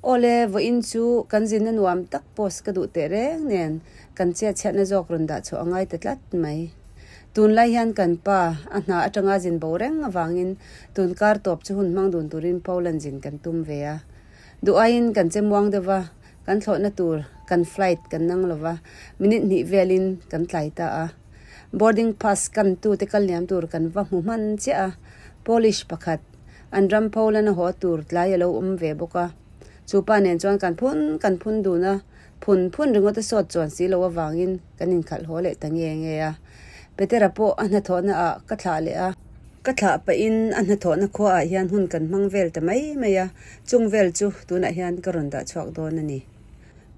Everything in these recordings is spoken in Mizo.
Awle, vawiin chu kan zinna nuam tak post ka duh teh reng nen kan chiatchhiatna zawk rawn dah chhuah a ngai ta tlat mai. Tunlai hian kan pa a hna atanga zin bo reng avangin tun kar tawp chu hun hmang dun turin Poland zin kan tum ve a. Duh aiin kan che muang deuh va, kan thlawhna tur kan flight kan nang lo va, minute hnih velin kan tlai ta a. Boarding pass kan tute kal liam tur kan va hmu hman chiah a, Polish pakhat, an ram Poland a haw tur tlai a lo awm ve bawk a. Chu pa nen chuan kan phun kan phun dun a, phun phun ringawt a sawt chuan si lo avangin kan inkhalh haw leh ta nge nge a. Petera pawh a hnathawhna ah ka thlah leh a. Ka thlah pahin a hnathawhna khua ah hian hun kan hmang vel ta mai mai a, chung vel chu tunah hian ka rawn dah chhuak dawn a ni.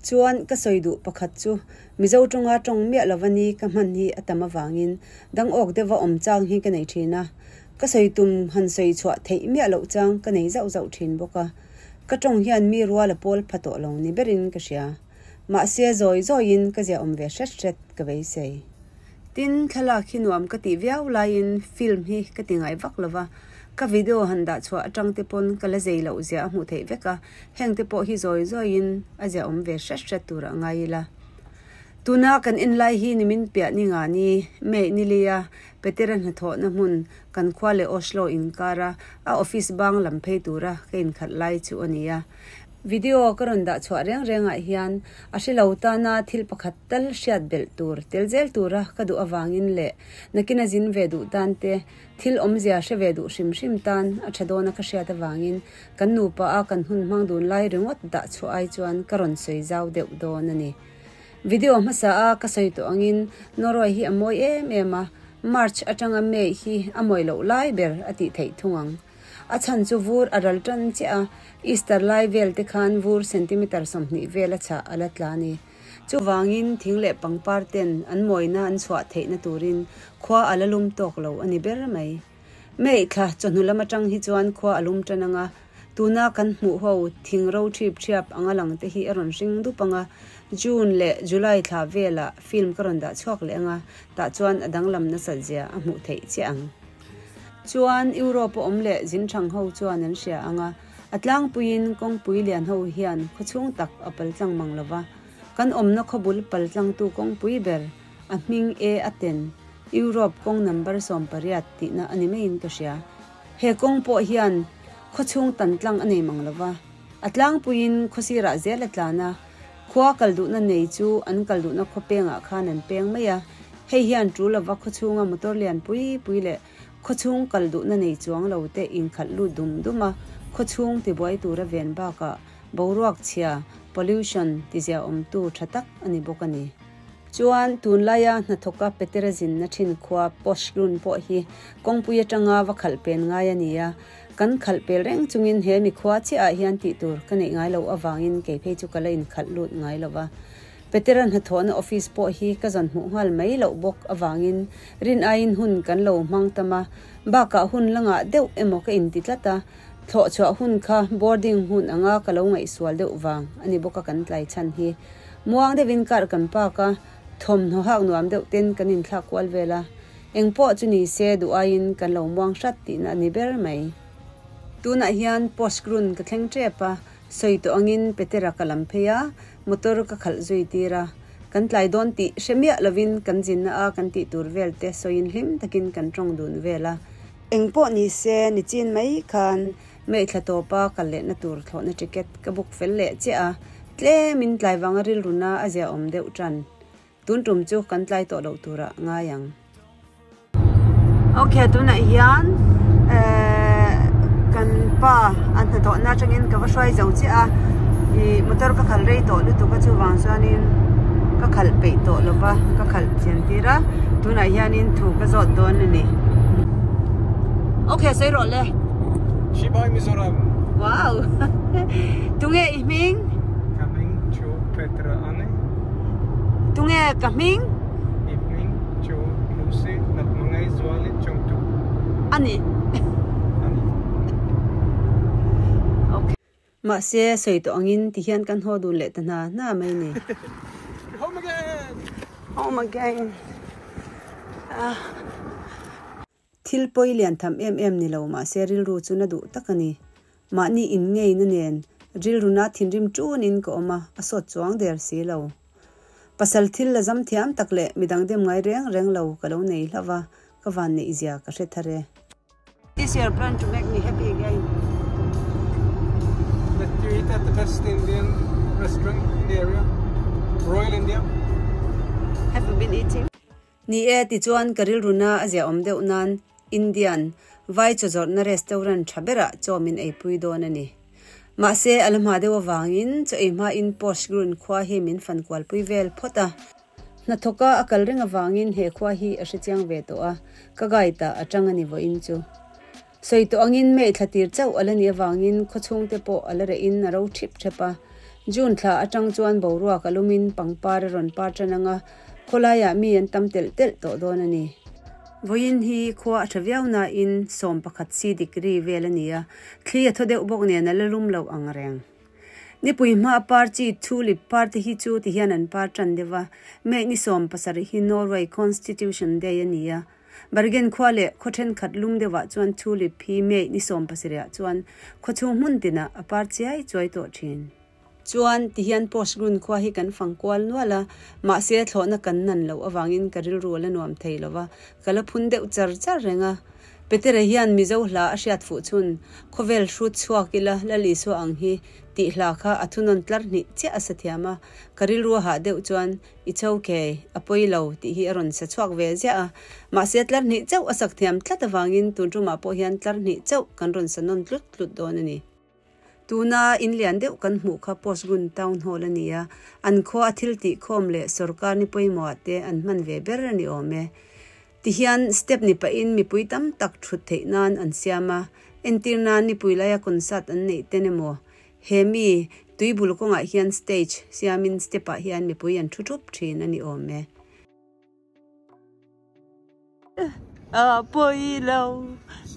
Chuan ka sawi duh pakhat chu Mizo tawnga tawng miah lova ni ka hman hi a tam avangin dang awk deuha awm chang hi ka nei thin a, ka sawi tum han sawi chhuah theih miah loh chang ka nei zauh zauh thin bawk a. Ka tawng hian mi rual a pawl pha tawh lo ni berin ka hria. Mahse zawi zawiin ka ziah awm ve hret hret ka beisei. Tin, thlalak hi nuam ka tih viau laiin film hi ka ti ngai vak lo va, ka video han dah chhuah atang te pawn ka la zei loh zia a hmuh theih vek a, heng te pawh hi zawi zawiin a zia awm ve hret hret tur a ngai ila. Tuna kan en lai hi nimin piah ni nga ni, May ni lia Petera hnathawhna hmun kan khua leh Oslo inkara a office bang lam phei tura ka inkhalh lai chu a ni a. Video ka rawn dah chhuah reng rengah hian a hre lo tana thil pakhat tal hriat belh tur tel zel tura ka duh avangin leh nakina zin ve duh tan te, thil awmzia hre ve duh hrim hrim tan a tha dawna ka hriat avangin kan nupa a kan hun hmang dun lai ringawt dah chhuah ai chuan ka rawn sawi zau deuh dawn a ni. Video hmasa a ka sawi tawh angin Norway hi a mawi em em a, March atanga May hi a mawi loh lai ber a tih theih thung ang. A chhan chu vur a ral tan chiah a, Easter lai vel te khan vur centimeter 20 vel a chhah a la tla a ni. Chuvangin thing leh pangpar ten an mawina an chhuah theihna turin khua a la lum tawk lo a ni ber mai. May thla chawhnu lam atang hi chuan khua a lum tan ang a, tuna kan hmuh ho thing ro thip thiap anga lang te hi a rawn hring dup ang a, June leh July thla velah film ka rawn dah chhuak leh ang a, tah chuan a danglam nasat zia a hmuh theih chiah ang. Chuan Europe a awm leh zin thang ho chuan an hria ang a, a tlangpuiin kawngpui lian ho hian khawchhung tak a paltlang mang lo va, kan awmna khawbul paltlangtu kawngpui ber a hming e a ten Europe kawng number 18 tihna a ni maiin ka hria. He kawng pawh hian khawchhung tan tlang a nei mang lo va, a tlangpuiin khawsirah zel a tlan a, khua kal duhna nei chu an kal duhna khaw pengah khan an peng mai a, hei hian tul lova khawchhunga motor lian pui pui leh khawchhung kal duhna nei chuang lo te inkhalh lut dum dum a, khawchhung tibuai tura ven bakah boruak chhia, pollution, tizia awmtu tha tak a ni bawk a ni. Chuan tunlaia hnathawka Petera zinna thin khua Porsgrunn pawh hi kawngpui atanga va khalh pen ngai a ni a, kan khalh pel reng chungin he mikhua chiahah hian tih tur ka neih ngai loh avangin kei phei chu ka la inkhalh lut ngai lo va. Petera hnathawhna office pawh hi ka zawn hmuh nghal mai loh bawk avangin rin aiin hun kan lo hmang tam a, bakah hun la ngah deuh emaw ka inti tlat a, thlawh chhuah hun kha boarding hun anga ka lo ngaihsual deuh vang a ni bawk a kan tlai chhan hi. Muang deuhin car kan park a, thawmhnaw hak nuam deuh ten kan inthlak kual vel a, engpawh chu ni se duh aiin kan lo muang hrat tihna a ni ber mai. Tunah hian Porsgrunn ka thleng tep a, sawi tawh angin Petera ka lam phei a, motor ka khalh zui tir a, kan tlai dawn tih hre miah lovin kan zinna a kan tih tur vel te sawiin hlim takin kan tawng dun vel a. Engpawh ni se nichin mai khan Hmeithla tawpa kal lehna tur thlawhna ticket ka book fel leh chiah a, tlemin tlai vanga rilruna a zia awm deuh tan. Tun tum chu kan tlai tawh loh turah ngai ang. Ok, tunah hian eh kan pa a hnathawhna atangin ka va hruai zo chiah a, ih motor ka khalh rei tawh lutuk a chuvang chuanin ka khalh peih tawh lova ka khalh chian tir a, tunah hianin thu ka zawt dawn a ni. Ok, sawi rawh le. Chibai Mizoram. Wow. Tunge i hming? Ka hming chu Petra ani. Tunge ka hming? I hming chu Lucy Natmangai Zuali Chungtu. Ani. Ani. Okay. Mahse sawi tawh angin ti hian kan haw dun leh ta hna hna mai ni. Home again. Home again. Ah. Thil pawi lian tham em em ni lo mahse rilru chu na duh tak a ni. Mahni in ngeina nen Rilruna thinrim ṭunin ka awm a, a sawt chuang der si lo. Pasal thil la zam thiam tak leh midang dem ngai reng reng lo ka lo nei hlauh va, ka van neih zia ka hre thar e. This your plan to make me happy again? Let you eat at the best Indian restaurant in the area, Royal India. Have you been eating? Ni e, tichuan ka rilruna a ziahawm deuh nan Indian vai chaw zawrhna restaurant tha berah chaw min eipui dawn a ni. Mahse, a la hma deuh avangin chaw ei hmain Porsgrunn khua hi min fan kualpui vel phawt a. Hnathawka a kal reng avangin he khua hi a hrechiang ve tawh a, ka guide ah a tang a ni vawiin chu. Sawi tawh angin May thla tir chauh a la nih avangin khaw chhungte pawh a la rehin a ro thip thep a. June thla atang chuan boruak a lumin pangpar a rawn par tan ang a, khawlaiah mi an tam telh telh tawh dawn a ni. Vawiin hi khua a tha viau nain 11 si degree vel a ni a, thli a thaw deuh bawk nen a la lum loh ang reng. Nipui hma a par chi tulip par te hi chu ti hian an par tan deuh a, May ni 17 hi Norway Constitution Day a ni a, Bergen khua leh khaw thenkhat lum deuhah chuan tulip hi May ni 17 ah chuan khaw chhung hmun tinah a par chiai chuai tawh thin. Chuan ti hian Porsgrunn khua hi kan fang kual nual a, mahse thlawhna kan nan loh avangin ka rilru a la nuam thei lo va, ka la phun deuh char char reng a. Petere hian Mizo hla a hriat fuh chhun, Khawvel hrut chhuak ila Lal Isua ang hi tih hla kha a thunawn tlar hnih chiah a sa thiam a, ka rilru a hah deuh chuan I chho ke, a pawi lo tih hi a rawn sa chhuak ve ziah a, mahse tlar hnih chauh a sak thiam tlat avangin tun tumah pawh hian tlar hnih chauh kan rawn sa nawn tlut tlut dawn a ni. Tuna in lian deuh kan hmuh kha Porsgrunn Town Hall a ni a, an khua a thil tih khawm leh sawrkar ni pawimawhah te an hman ve ber a ni awm e. Tihian step ni pahin mipui tam tak thut theih nan an siam a, entir nan nipui laia concert an neih ten emaw he mi tuibul kawngah hian stage siamin step ah hian mipui an thu thup thin a ni awm e. A pawi lo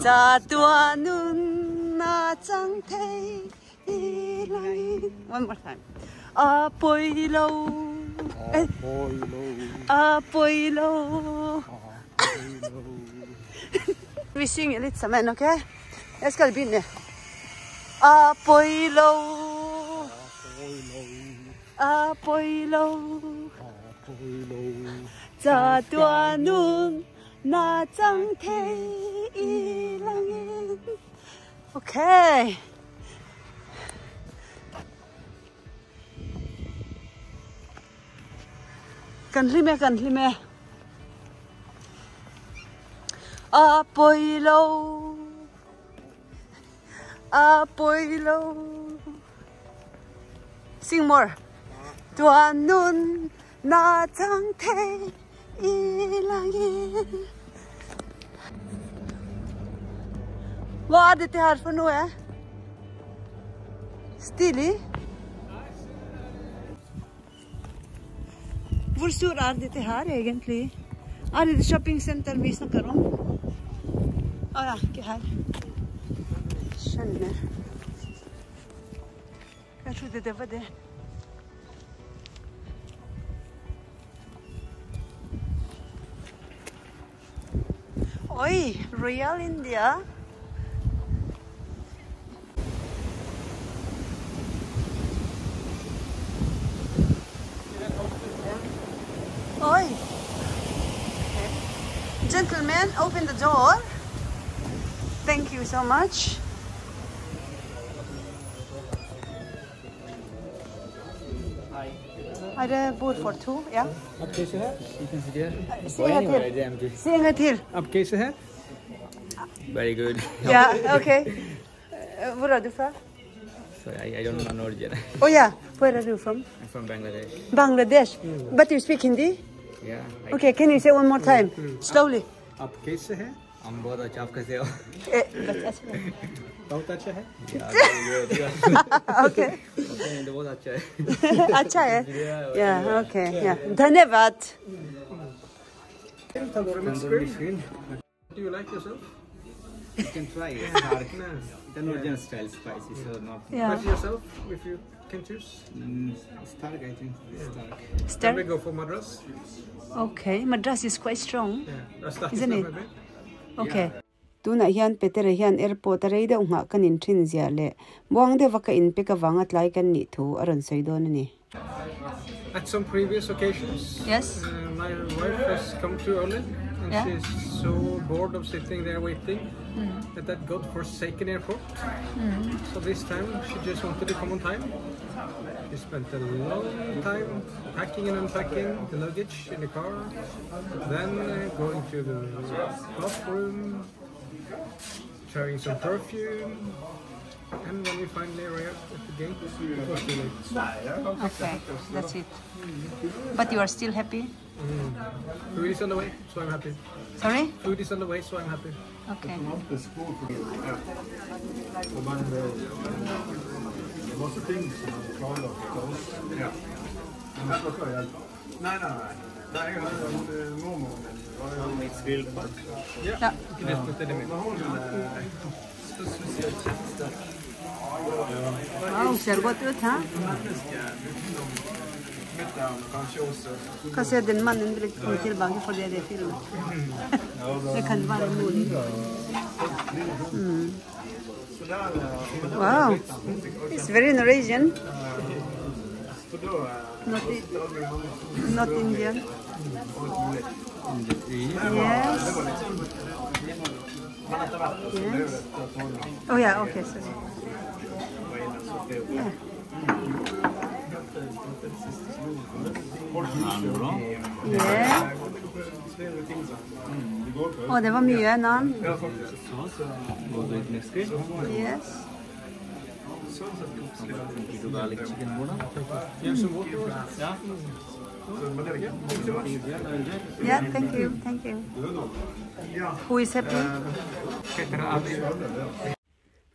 cha tua nun na chang thei i langin. One more time. A pawi lo. A pawi lo. A pawi lo. Vi synger litt sammen, ok? Jeg skal begynne. A pawi lo. A pawi lo. A pawi lo. Cha tua nun na chang thei i langin. Okay. Kan hlim e, kan hlim e. A pawi lo. A pawi lo. Sing more. Tuan nun na chang thei i langin. Hva er dette her for noe? Stilig. Hvor stor er dette her egentlig? Er det det shoppingsenter vi snakker om? Å ja, ikke her. Skjønner. Jeg trodde det var det. Oi, Royal India. Oi. Okay. Gentlemen, open the door. Thank you so much. Er det bord for to? Ja. आप कैसे हैं? You can sit here. Si en gang til. Si en gang til. आप कैसे हैं? Very good. Ja, ok. Hvor er du fra? Sorry, I don't know Norwegian. Oh yeah, where are you from? I'm from Bangladesh. Bangladesh. But you speak Hindi? Yeah. I, Okay, can you say one more time? Slowly. आप कैसे हैं? I'm बहुत अच्छा आप कैसे हो? But अच्छा है. बहुत अच्छा है. Yeah, very good. Yeah. Okay. Okay, तो बहुत अच्छा है. अच्छा है. Yeah, Yeah, okay. Yeah. धन्यवाद. Tandoori mixed grill. Do you like yourself? You can try it. It's dark. The Norwegian style spicy, so not. Yeah. But yourself, if you can choose. It's dark, I think. It's dark. Can we Stir. go for Madras? Okay, Madras is quite strong. Yeah. That's that Isn't it? Maybe. Okay. Tunah hian Petera hian airport a rei deuh nghah ka nin thin zia leh muang deuha ka inpek avanga tlai kan nih thu a rawn sawi dawn a ni. At some previous occasions, yes. Uh, my wife has come too early and yeah. she's so bored of sitting there waiting mm. at that godforsaken airport. Mm. So this time she just wanted to come on time. She spent a long time packing and unpacking the luggage in the car, then uh, going to the bathroom, trying some perfume, and when we finally arrived at the gate, it was too late. Okay, that's it. But you are still happy? Mm. Food is on the way, so I'm happy. Sorry? Food is on the way, so I'm happy. Okay. Ja. Wow, ser godt ut, hæ? Kanskje den mannen vil ikke komme tilbake fordi det er filmet. Det kan være mulig. Mm. Wow, it's very Norwegian. Not, not Indian. Yes. Yes. Oh yeah, okay, sorry. Yeah. Yeah. Å, det var mye navn. Yes. Yeah, thank you, thank you. Who is happy?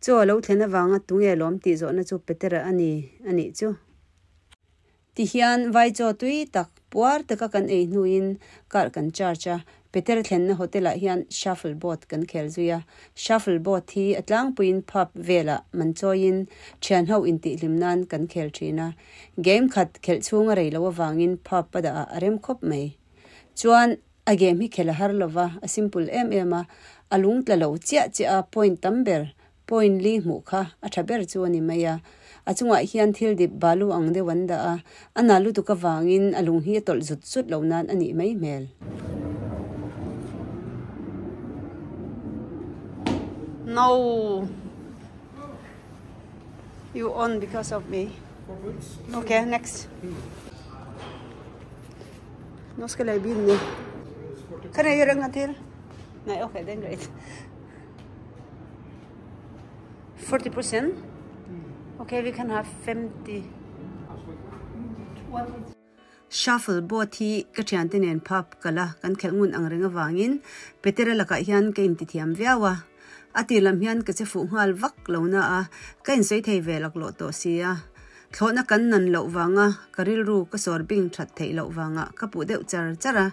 Chaw a lo thlen avanga tunge lawm tih zawhna chu Petera a ni a nih chu. Tihian vai chaw tui tak puar taka kan ei hnuin car kan charge a, Peter thlenna hotel ah hian shuffle board kan khel zui a, shuffle board hi a tlangpuiin pub velah man chawiin thian ho intihhlim nan kan khel thin a, game khat khelh chhung a rei loh avangin pub a dah ah a rem khawp mai. Chuan a game hi khel a har lova, a simple em em a, a lung tla lo chiah chiah a point tam ber Point li hmuh kha a tha ber chu a ni mai a, a chungah hian thil dip balu ang deuh an dah a, a na lutuk avangin a lung hi a tawlh zut zut loh nan a nih mai hmel. No. You on because of me. Okay, next. Nå skal jeg begynne. Kan jeg gjøre en gang til? Nei, ok, det er greit. 40 prosent? Ok, vi kan ha 50. Shuffle board hi ka thiante nen pub kala kan khelh ngun ang reng avangin Petera lakah hian ka intithiam viau a. A tir lam hian ka che fuh nghal vak lo na a, ka insawi thei ve laklawh tawh si a. Thlawhna kan nan loh vanga ka rilru ka sawr bing that theih loh vangah ka puh deuh char char a,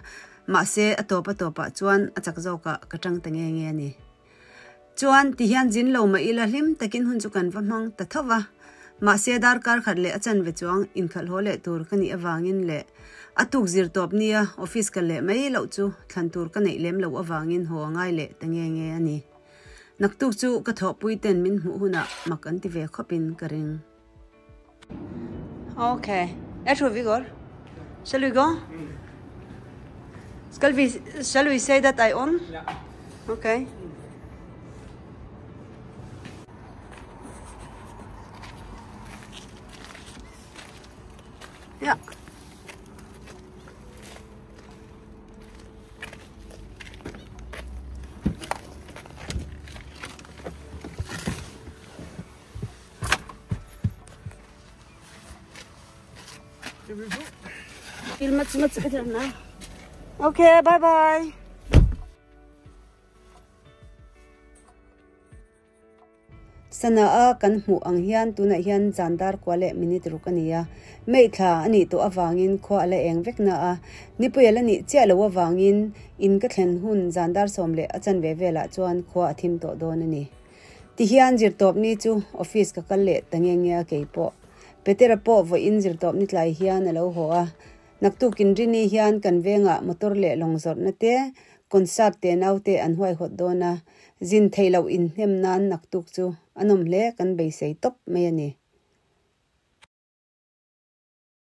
mahse a tawp a tawpah chuan a chak zawkah ka tang ta nge nge a ni. Chuan ti hian zin lo mah ila hlim takin hun chu kan va hmang ta tho va, mahse darkar khat leh a chanve chuang inkhalh haw leh tur ka nih avangin leh a tuk zir tawp nia office ka leh mai loh chu thlan tur ka neih lem loh avangin haw a ngai leh ta nge nge a ni. Naktuk chu ka thawhpui ten min hmuh hunah mak an ti ve khawpin ka ring. Okay, jag tror vi går. Shall we go? Skal vi, shall we say that I on? Yeah. Okay. Yeah. Okay, bye bye. Sana a kan hmuh ang hian tunah hian zan dar kua leh minute ruk a ni a, May thla a nih tawh avangin khua a la eng vek na a, nipui a la nih chiah loh avangin in ka thlen hun zan dar sawm leh a chanve velah chuan khua a thim tawh dawn a ni. Tihian zirtawpni chu office ka kal leh ta nge nge a keipawh. Petera pawh vawiin zirtawpni tlai hian a lo haw a, naktukin Rini hian kan vengah motor leh lawng zawrhna te, concert te naute an huaihawt dawn a, Zin theih loh inhnem nan naktuk chu a nawm hle kan beisei tawp mai a ni.